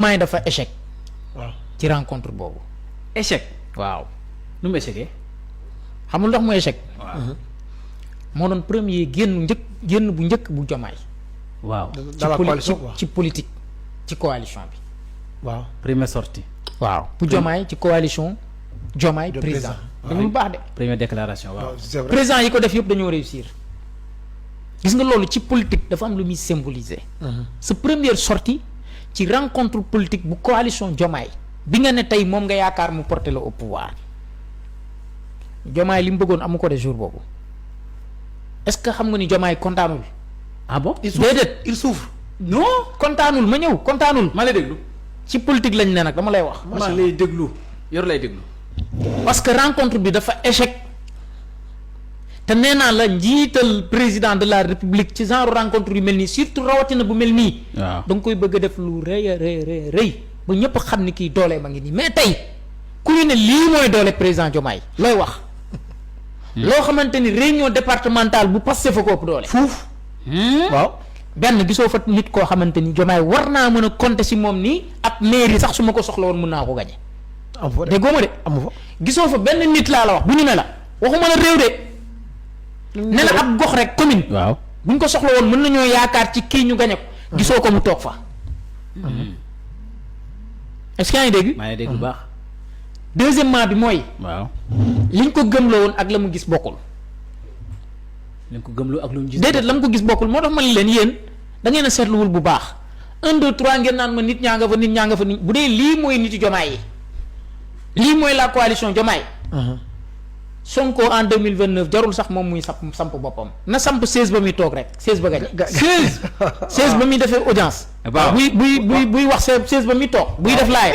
Diomaye dafa échec. waaw ci rencontre boobu. échec. waaw nu mu échecee. xam nga lu tax mu échec. waaw. moo doon premier génn bu njëkk bu Diomaye. waaw. dans la coalition quoi. ci politique ci coalition bi. waaw première sortie. waaw bu Diomaye ci coalition. Diomaye de président. président. dañu lu baax de. première déclaration waaw. c'est vrai. président yi ko def yëpp dañoo réussir. gis nga loolu ci politique dafa am lu muy symboliser. sa première sortie ci rencontre politique bu coalition Diomaye bi nga ne tey moom nga yaakaar mu porter la au pouvoir Diomaye li mu bëggoon amu ko de jour boobu est-ce que xam nga ni Diomaye kontaanul. ah bon. déedéet il souffre. non. kontaanul ma ñëw kontaanul. maa lay déglu. ci politique lañ ne nag dama lay wax. maa lay déglu. yor lay déglu. parce que rencontre bi dafa échec te nee naa la njiital président de la république ci genre rencontre yu mel nii surtout rawatina bu mel nii. waaw da nga koy bëgg a def lu rëy a rëy ba ñëpp xam ni kii doole ma ngi nii mais tey ku ñu ne lii mooy doole président Diomaye looy wax. loo xamante ni réunion départementale bu Pastef fa ko ëpp doole. fuuf. waaw. benn gisoo fa nit koo xamante ni Diomaye war naa mën a compter si moom nii ak mairie sax su ma ko soxla woon mën naa ko gañe. amu fa de déggoo ma de. amu fa. gisoo fa benn nit laa la wax bu ñu ne la waxuma la réew de. ne la ab gox rek commune. waaw. bu ñu ko soxla woon mën nañoo yaakaar ci kii ñu gañe ko. gisoo ko mu toog fa. est-ce que yaa ngi dégg. maa ngi dégg bu baax. deuxièmement bi mooy. waaw. liñ ko gëmloo woon ak la mu gis bokkul. nañ ko gëmlu ak lu mu gis. déedéet la mu ko gis bokkul moo tax ma ne leen yéen da ngeen a seetluwul bu baax 1 2 3 ngeen naan ma nit ñaa nga fa nit ñaa nga fa nit bu dee lii mooy nitu Diomaye yi lii mooy la coalition Diomaye. Sonko en 2029 jarul sax moom muy samp boppam na samp 16 ba muy toog rek 16 ba gañe 16 ba muy defee audience. waaw buy wax 16 ba muy toog buy def laay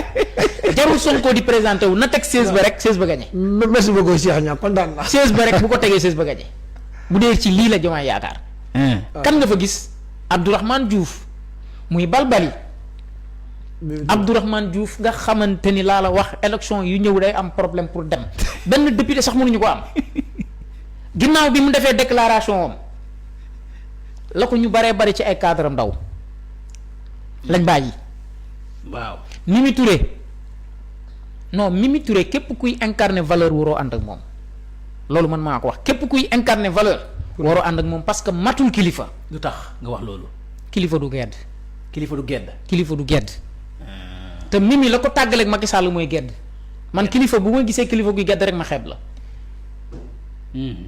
jarul Sonko di présenté wu na teg 16 ba rek 16 ba gañe. merci beaucoup Cheikh Niang kontaan naa. 16 ba rek bu ko tegee 16 ba gañe bu dee ci lii la Diomaye yaakaar. kan nga fa gis Abdourahmane Diouf muy balbali. Abdourahmane Diouf nga xamante ni laa la wax élection yu ñëw day am problème pour dem benn député sax mënuñu ko am ginnaaw bi mu defee déclaration am la ko ñu baree bari ci ay cadre ndaw lañ bàyyi. waaw. Mimi Touré non Mimi Touré képp kuy incarner valeur waroo ànd ak moom loolu man maa ko wax képp kuy incarner valeur waroo ànd ak moom parce que matul kilifa. lu tax nga wax loolu. kilifa du gedd. kilifa du gedd. kilifa du gedd. te Mimi la ko tàggaleeg Macky Sall mooy gedd man kilifa bu ma gisee kilifa guy gedd rek ma xeeb la.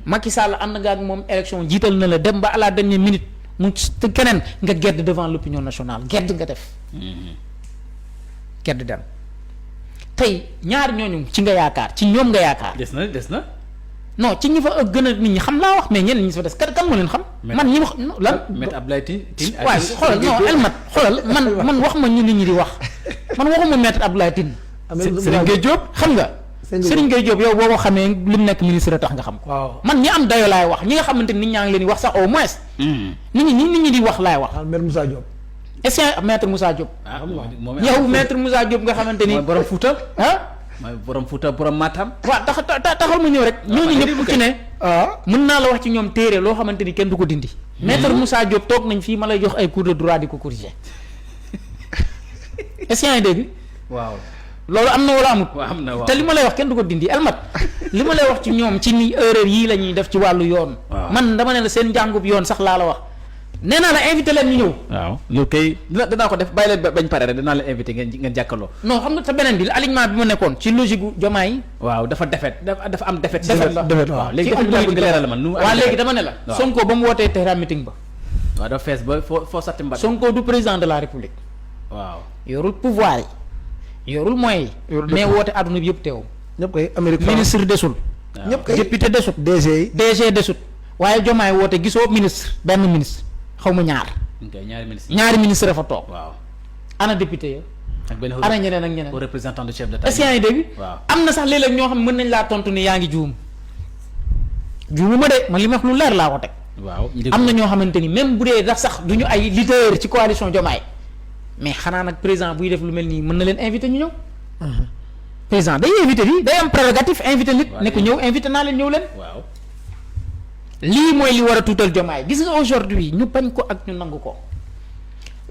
Macky Sall ànd nga ak moom élection jiital na la dem ba à la dernière minute mu te keneen nga gedd devant l'opinion nationale gedd nga def. gedd dem tey ñaar ñooñu ci nga yaakaar ci ñoom nga yaakaar. des na. non ci ñi fa gën a nit ñi xam laa wax mais ñenn ñi fa des kan moo leen xam. man ñi wax lan. Maître Abdoulaye Tine. waaye xoolal non Elmat xoolal man wax ma ñu nit ñi di wax man waxuma Maître Abdoulaye Tine. Serigne Gueye Diop xam nga. Serigne Gueye Diop yow boo ko xamee li mu nekk ministre tax nga xam ko. waaw man ñi am dayo laay wax ñi nga xamante ni nit ñaa ngi leen di wax sax au moins. nit ñi di wax laay wax. Maître Moussa Diop. est-ce que Maître Moussa Diop. ah moom yow Maître Moussa Diop nga xamante ni. mooy borom Fouta. ah. mooy borom Fouta borom Matam. waaw taxal ma ñëw rek. ñooñu ñëpp ku ci ne. mën naa la wax ci ñoom téere loo xamante ni kenn du ko dindi. Maître Moussa Diop toog nañ fii ma lay jox ay cours de droit di ko corriger est-ce que yaa ngi dégg. waaw. loolu am na wala amut. waaw am na waaw te li ma lay wax kenn du ko dindi Elmat li ma lay wax ci ñoom ci ni erreur yii la ñuy def ci wàllu yoon. man dama ne la seen njàngub yoon sax laa la wax. nee naa la invité leen ñu ñëw. waaw loolu kay danaa ko def bàyyi leen bañ pare rek danaa leen invité ngeen jàkkaloo. non xam nga te beneen bi alignement bi ma nekkoon ci logique gu Diomaye. waaw dafa dafa am défaite. défaite waaw léegi dafa bëgg nga leeral man. waaw léegi dama ne la. Sonko ba mu wootee Tehran meeting ba. waaw dafa fees ba foo satti mbat. Sonko du président de la République. waaw yorul pouvoir yi. yorul moyens yi. mais woote àdduna bi yëpp teew. ñëpp koy Amérique ministre desul. ñëpp koy député desut. DG yi. DG desut. waaye Diomaye woote gisoo ministre benn ministre xaw ma ñaar. ñaari ministre fa toog. waaw ana député ya. ak benn ana ñeneen ak ñeneen. représentant du chef d'État. est-ce que yaa ngi dégg. waaw am na sax léeg-léeg ñoo xam ne mën nañ laa tontu ni yaa ngi juum. juumuma de man li ma wax lu leer laa ko teg. waaw am na ñoo xamante ni même bu dee dax sax du ñu ay leader ci coalition Diomaye mais xanaa nag président buy def lu mel nii mën na leen invité ñu ñëw. président day invité bi day am prérogative invité nit. ne ko ñëw invité naa leen ñëw leen. waaw. lii mooy li war a tuutal Diomaye gis nga aujourd'hui ñu bañ ko ak ñu nangu ko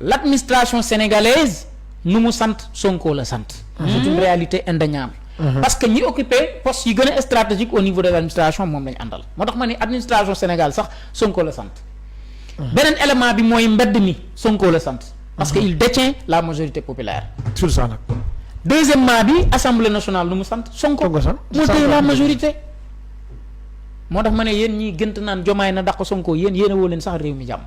l'administration sénégalaise nu mu sant Sonko la sant. c'est une réalité indéniable. parce que ñi occupé poste yi gën a stratégique au niveau de l'administration moom lañu àndal moo tax ma ni administration Sénégal sax Sonko la sant. beneen élément bi mooy mbedd mi Sonko la sant. parce que il détient la majorité populaire. sur ça nag. deuxièmement bi assemblée nationale nu mu sant Sonko moo téye la majorité. moo tax ma ne yéen ñii gënt naan jomaay na dàq Sonko yéen a woo leen sax réew mi jàmm.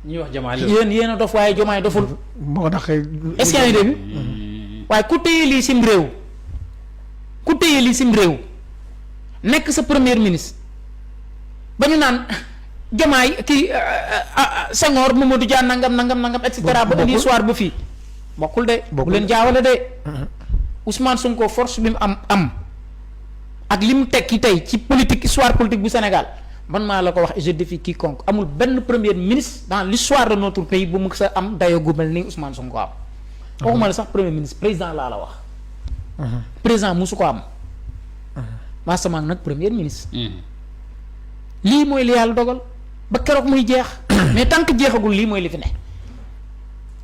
ñi wax jomaay la yéen a dof waaye jomaay doful. moo tax est-ce que yaa ngi dégg waaye ku téye lii sim réew nekk sa premier ministre ba ñu naan jomaay kii Senghor Mamadou Dia nangam et cetera ba indi soir ba fii bokkul de bu leen jaawale de Ousmane Sonko force bi mu am ak li mu tekki tey ci politique histoire politique bu Sénégal man maa la ko wax je défie quiconque amul benn premier ministre dans l'histoire de notre pays bu mu sa am dayo gu mel ni Ousmane Sonko am waxuma la sax premier ministre président laa la wax président musu ko am maasamaang nag premier ministre lii mooy li yàlla dogal ba keroog muy jeex mais tant que jeexagul lii mooy li fi ne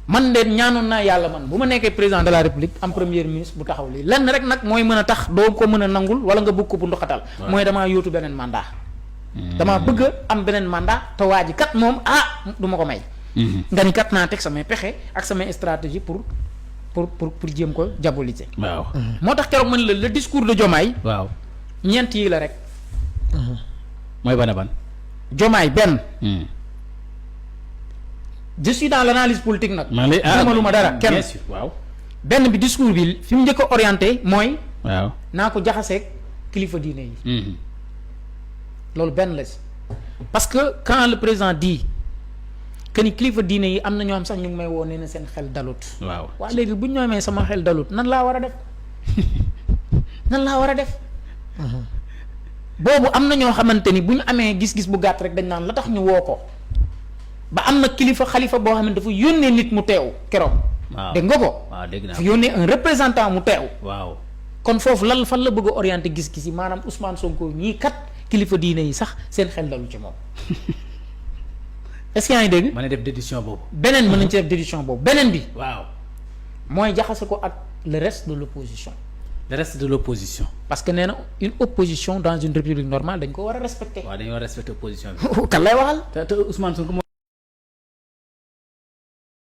man de ñaanoon naa yàlla man bu ma nekkee président de la république am premier ministre bu taxaw lii lenn rek nag mooy mën a tax doo ko mën a nangul wala nga bëgg ko bu ndoxatal mooy damaa yóotu beneen mandat damaa bëgg a am beneen mandat te waa ji kat moom du ma ko may nga ni kat naa teg samay pexe ak samay stratégie pour jéem ko diaboliser waaw moo tax keroog man la le discours de Diomaye waaw ñeent yi la rek mooy ban Diomaye benn je suis dans l'analyse politique nag lu ma dara kenn waaw benn bi discours bi fi mu njëkk a orienté mooy waaw naa ko jaxaseeg kilifa diine yi loolu benn la si parce que quand le président dit que ni kilifa diine yi am na ñoo xam sax ñu ngi may woo nee na seen xel dalut waaw léegi bu ñu ñoomee sama xel dalut nan laa war a def boobu am na ñoo xamante ni bu ñu amee gis-gis bu gàtt rek dañ naan la tax ñu woo ko ba am na xalifa boo xam ne dafa yónnee nit mu teew keroog. waaw dégg nga ko. waaw dégg naa dafa yónnee un représentant mu teew. waaw kon foofu lan fan la bëgg a orienté gis-gis yi maanaam Ousmane Sonko ñii kat kilifa diine yi sax seen xel dalu ci moom est-ce que yaa ngi dégg. mën na def déduction boobu. beneen mën nañ ci def déduction boobu beneen bi. waaw mooy jaxase ko ak le reste de l'opposition. le reste de l'opposition. parce que nee na une opposition dans une république normale dañ ko war a respecter. waaw dañoo respecter opposition bi. kan lay waxal. te Ousmane Sonko